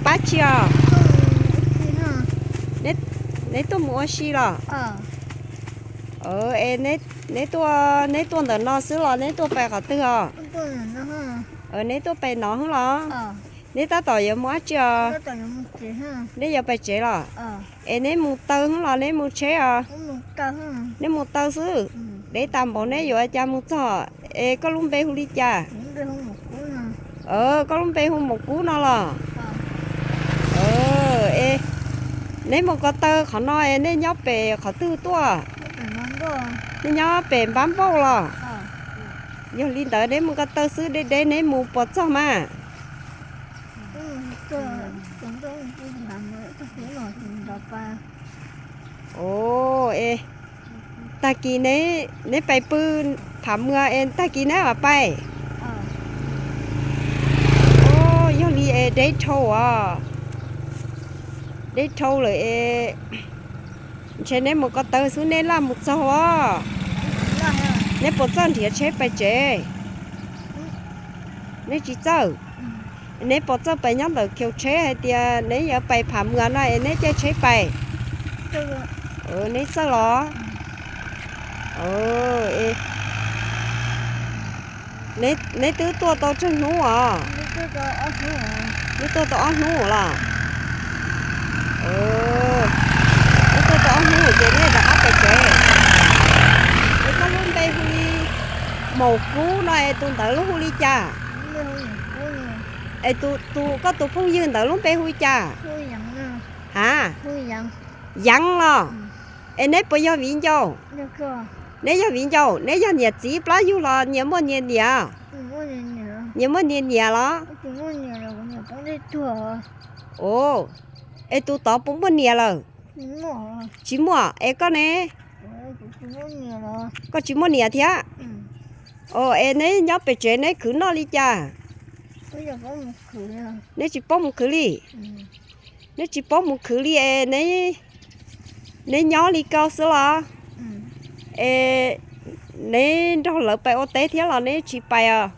Dab tsi os? Neb tuaj mus ua si los? Es neb tuaj ntawm no xwb los neb tuaj pais qhov twg os? Neb tuaj pais no hwb los? Neb tab tom yuav mus dab tsi os? Neb yuav pais tsev los? Es neb mus taw hwb los neb mus tsheb os? Neb mus taw xwb. Deb tag npaum neb yuav cas mus txog? Es koj lub npe hu li cas? Koj lub npe hu Maum Kub no los? Es neb mus ko taw qhov no es nej nyob pem qhov twg tuaj? Nej nyob pem Npab Npauj los? Yog li ntawd neb mus ko taw xwb deb deb neb mus puas txog mas? Es tag kis neb pais pw Pham Mwag es tag kis neb mam pais? Yog li es deb dhau os. Deb dhau lawm es ntshe neb mus ko taw xwb neb laj mus txog os. Neb puas txawj nrhiav tsheb pais tsev? Neb tsis txawj. Neb puas txawj pais nyob ntawm khiv tsheb hais tias neb yuav pais Pham Mwag no es neb caij tsheb pais? Neb txawj los? Neb twb tuaj tau tsawg hnub os? Neb tuaj tau ob hnub los? Neb tuaj tau ob hnub ces neb rov qab pais tsev. Es koj lub npe hu li Maum Kub no es tus ntawd lub hu li cas? Es tus koj tus phooj ywg ntawd lub npe hu li cas? Ha, Yeev los? Es neb puas yog viv ncaus? Neb yog viv ncaus, neb yog niam txiv plab yug los nyias muaj nyias niam? Nyias muaj nyias niam los? Es tus tod puas muaj niam lawm? Tsis muaj. Es koj ne? Koj tsis muaj niam thiab. Es neb nyob pem tsev neb khwv noj li cas? Neb tsis paub mus khwv li? Neb tsis paub mus khwv li es neb nyob li ko xwb los? Es neb nrog lawv pais ua teb thiab los neb tsis pais os?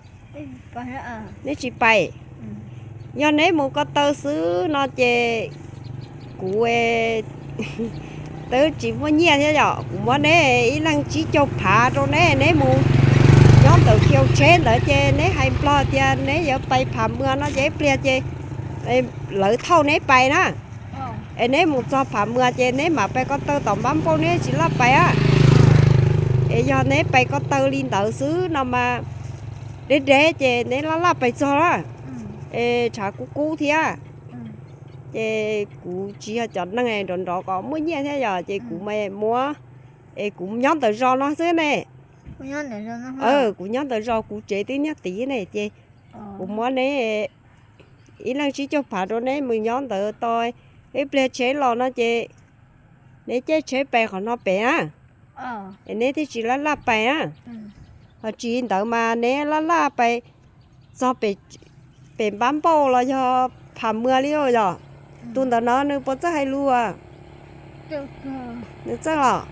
Neb tsis pais. Yog neb mus ko taw xwb no ces kuv twb tsis muaj nyiaj thiab yom, kuv muab neb ib leeg tsib caug phav rau neb, neb mus nyob ntawm khiv tsheb ntawd ces neb hais Nplog tias neb yuav pais Pham Mwag no ces ib pliag ces lawv thauj neb pais na. Es neb mus txog Pham Mwag ces neb mam pais ko taw tom Npab Npauj, neb tsis laj pais a. Es yog neb pais ko taw li ntawd xwb no mas deb deb ces neb laj laj pais txog na. Es tshav kub kub thiab ces kuv tsis yog cov neeg nrov nrov kom muaj nyiaj thiab yom, ces kuv mas muab, es kuv nyob ntawm zos no xwb ne. Kuv nyob ntawm zos kuv tsev twb nyob tid ne ces kuv muab neb ib leeg tsib caug phav rau neb mus nyob ntawd tau, ib pliag tsheb los no ces neb caij tsheb pais qhov no pem na. Es neb thiaj tsis laj laj pais na. Ho tsis ntawd mas neb laj laj pais txog pem Npab Npauj los yog Pham Mwag li yom. Tus ntawm no nws puas txawj hais lus? Nws txawj los?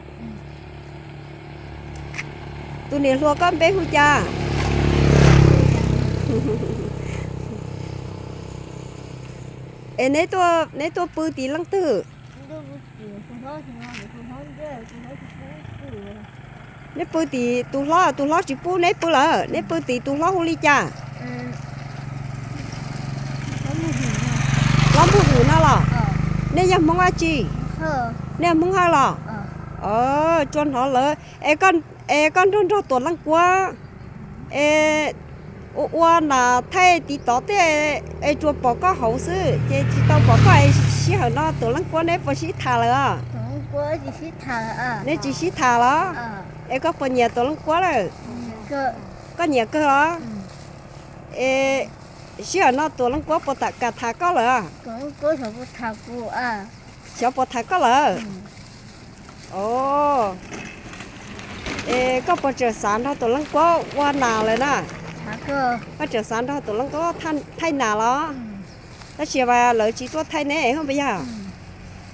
Tus niam hluas koj npe hu cas? Es neb tuaj pw tim leej twg? Neb pw tim tus hlob, tus hlob tsis pub neb pw lawm, neb pw tim tus hlob hu li cas? Hlob Npug Hwm no los? Nej yog Hmoob dab tsi? Nej yog Hmoob Hawj los? Tsuas hnov lawv es koj nrog nrog Tuam Leej Kuab es ua ua nas thaij tiv tov tej es tsuas pom koj hauv xwb ces tsis tau pom koj es sij hawm no Tuam Leej Kuab neb puas sib tham lawm? Neb tsis sib tham los? Es koj puas nyiam Tuam Leej Kuab lawm? Koj nyiam kawg los? Es sij hawm no Tuam Leej Kuab puas kam tham koj lawm? Xyov puas tham koj lawm? Es koj puas tseem xav nrog Tuam Leej Kuab ua nas lawm na? Koj tseem xav nrog Tuam Leej Kuab thaij nas los? Tab sis mas lawv tsis tuaj thaij neb hos puas yog?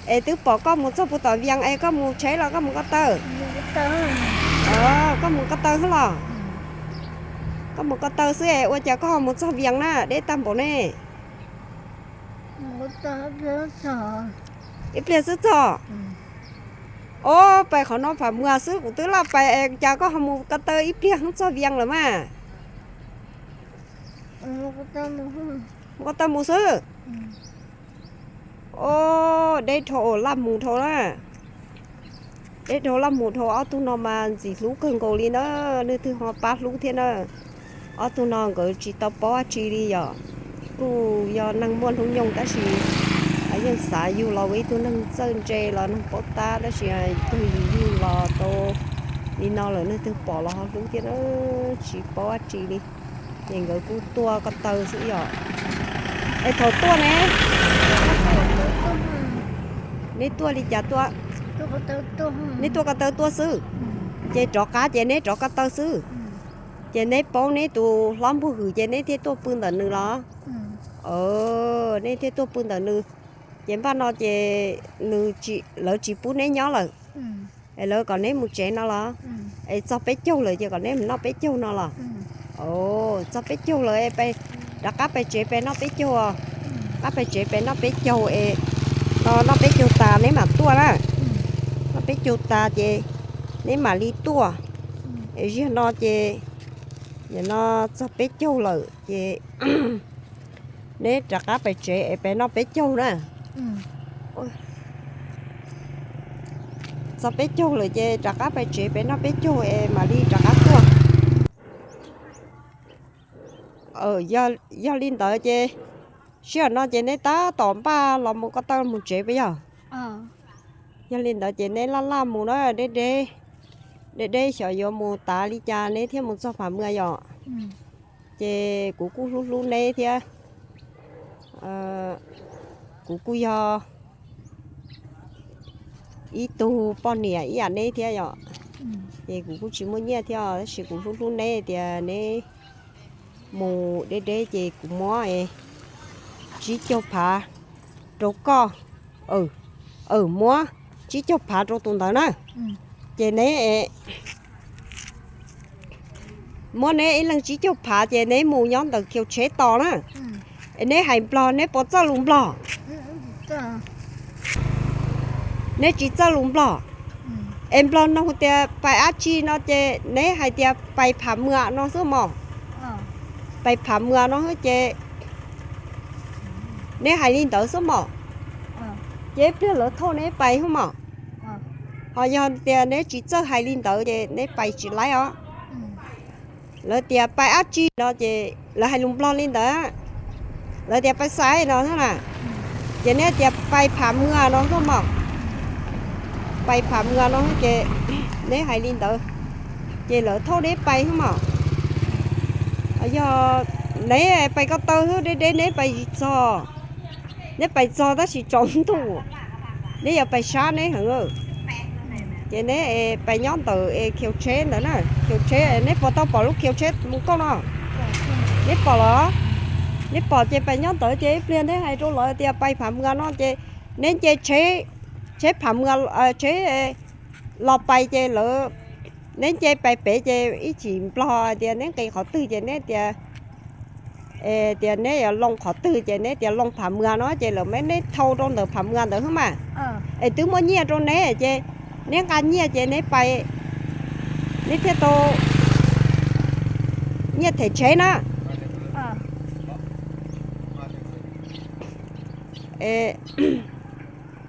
Es twb pom koj mus txog puag tom Vias es koj mus tsheb los koj mus ko taw? Koj mus ko taw hos los? Koj mus ko taw xwb es ua cas koj ho mus txog Vias na, deb tag npaum ne? Ib pliag xwb txog. Ob, pais qhov no Pham Muas xwb kuv twb laj pais, cas koj ho mus ko taw ib pliag txog Vias lawm mas? Mus ko taw mus xwb. Ob, deb dhau laj mus dhau na. Deb dhau laj mus dhau, ob tug no mas ntxim hlub kawg nkaus li na, leej twg ho pab hlub thiab na. Ob tug no nkawd tsis tau paub dab tsi li yom, kuj yog neeg muaj hnub nyoog tab sis yeej xav yug los ua ib tug neeg txawj ntse los neeg paub tab tab sis tug yus yug los tau li no lawm leej twg pom los ho hlub thiab na, tsis paub dab tsi li. Ces nkawd kuj tuaj ko taw xwb yom. Es thaum tuaj ne, neb tuaj li cas tuaj? Neb tuaj ko taw tuaj xwb. Ces rov qab ces neb rov ko taw xwb. Ces neb paub neb tus hlob Npuag Hwm ces neb thiaj tuaj pw ntawm nws los? Neb thiaj tuaj pw ntawm nws. Ces npaj no ces nws, lawv tsis pub neb nyob lawm, es lawv kom neb mus tsev no los? Es txog peb caug lawm ces kom neb mus noj peb caug no los? Txog peb caug lawm, rov qab pais tsev pem noj peb caug os. Qab pais tsev pem noj peb caug es, no noj peb caug tas neb mam tuaj na. Noj peb caug tas ces neb mam li tuaj. Es ziag no ces, no txog peb caug lawm ces neb rov qab pais tsev es pem noj peb caug na. Txog peb caug lawm ces rov qab pais tsev pem noj peb caug es mam li rov qab tuaj. Yog li ntawd ces sij hawm no ces neb tab tom npaj los mus ko taw mus tsev puas yog? Yog li ntawd ces neb laj laj mus na, deb deb, deb deb xyov yuav mus tav li cas neb thiaj mus txog Pham Muas yom. Ces kuv kuj hlub hlub neb thiab. Kuv kuj yog ib tug poj niam ib yam neb thiab yom. Ces kuv kuj tsis muaj nyiaj thiab tab sis kuv hlub hlub neb tias neb mus deb deb ces kuv muab tsib caug phav rau koj. Muab tsib caug phav rau tus ntawd na. Ces neb, muab neb ib leeg tsib caug phav ces neb mus nyob ntawm khiv tsheb tos na. Es neb hais Nplog neb puas txawj lus Nplog? Neb tsis txawj lus Nplog. Es Nplog nug tias pais dab tsi no ces neb hais tias pais Pham Muas no xwb mos. Pais Pham Muas no xwb ces neb hais li ntawd xwb mos. Ces ib pliag lawv thauj neb pais xwb mos. Ho yog tias neb tsis txawj hais li ntawd ces neb pais tsis laib os. Lawv tias pais dab tsi no ces lawv hais lus Nplog li ntawd. Lawv tias pais xais no xwb na. Ces neb tias pais Pham Muas no xwb mos. Pais Pham Muas no ces neb hais li ntawd ces lawv thauj neb pais xwb mos. Yog neb pais ko taw xwb, deb deb neb pais tsis txog. Neb pais txog tab sis tsaus ntuj, neb yuav pais sab neb heev. Ces neb pais nyob ntawm khiv tsheb ntawd na, khiv tsheb, neb puas tau pom lub khiv tsheb mus kauj no? Neb pom los? Neb pom ces pais nyob ntawd ces ib pliag neb hais rau lawv tias pais Pham Muas no ces neb nce tsheb, tsheb Pham Muas, tsheb los pais ces lawv, neb nce pais pem ces ib chim Nplog hais tias neb nqis qhov twg ces neb tias, tias neb yuav loo qhov twg ces neb tias loo Pham Muas no ces lawv muab neb thau rau ntawm Pham Muas ntawd xwb mas. Es twb muaj nyiaj rau neb ces neb nqa nyiaj ces neb pais, neb thiaj tau nyiaj them tsheb na.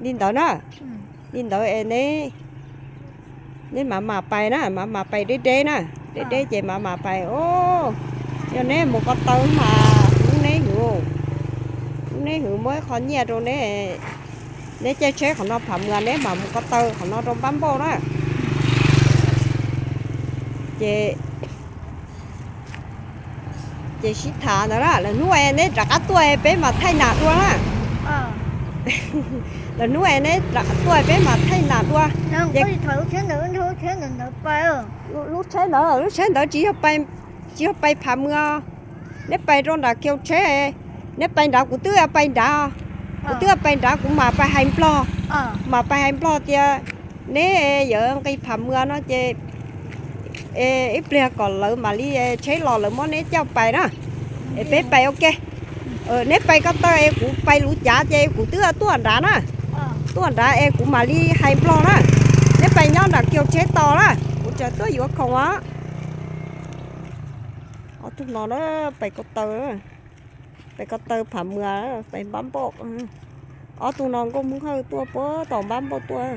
Li ntawd na, li ntawd es neb, neb mam mam pais na, mam mam pais deb deb na, deb deb ces mam mam pais. Yog neb mus ko taw mas lub neb hwv, lub neb hwv muab ib qho nyiaj rau neb, neb caij tsheb qhov no Pham Muas neb mam mus ko taw qhov no rau npab npauj na. Ces ces sib tham ntawd na, lwm hnub neb rov qab tuaj peb mam thaij nam dua na. Lwm hnub neb rov qab tuaj peb mam thaij nam dua. Lub tsheb ntawd, lub tsheb ntawd tsis yog, tsis yog pais Pham Muas. Neb pais rau nram khiv tsheb, neb pais nrad kuv twb pais nrad, kuv twb pais nrad kuv mam pais hais Nplog, mam pais hais Nplog tias neb yuav nqis Pham Muas no ces ib pliag kom lawv mam li tsheb los lawv muab neb coj pais na, es peb pais ua ke. Neb pais ko taw es kuv pais luv cav ces kuv twb tuaj nrad na. Tuaj nrad es kuv mam li hais nplog na. Neb pais nyob nram kiag tsheb tos na, kuv tseem tuaj yuav khoom os. Ob tug no na, pais ko taw, pais ko taw phav mws, pais npab npauj. Ob tug no nkauj Hmoob Hawj tuaj puag tom npab npauj tuaj.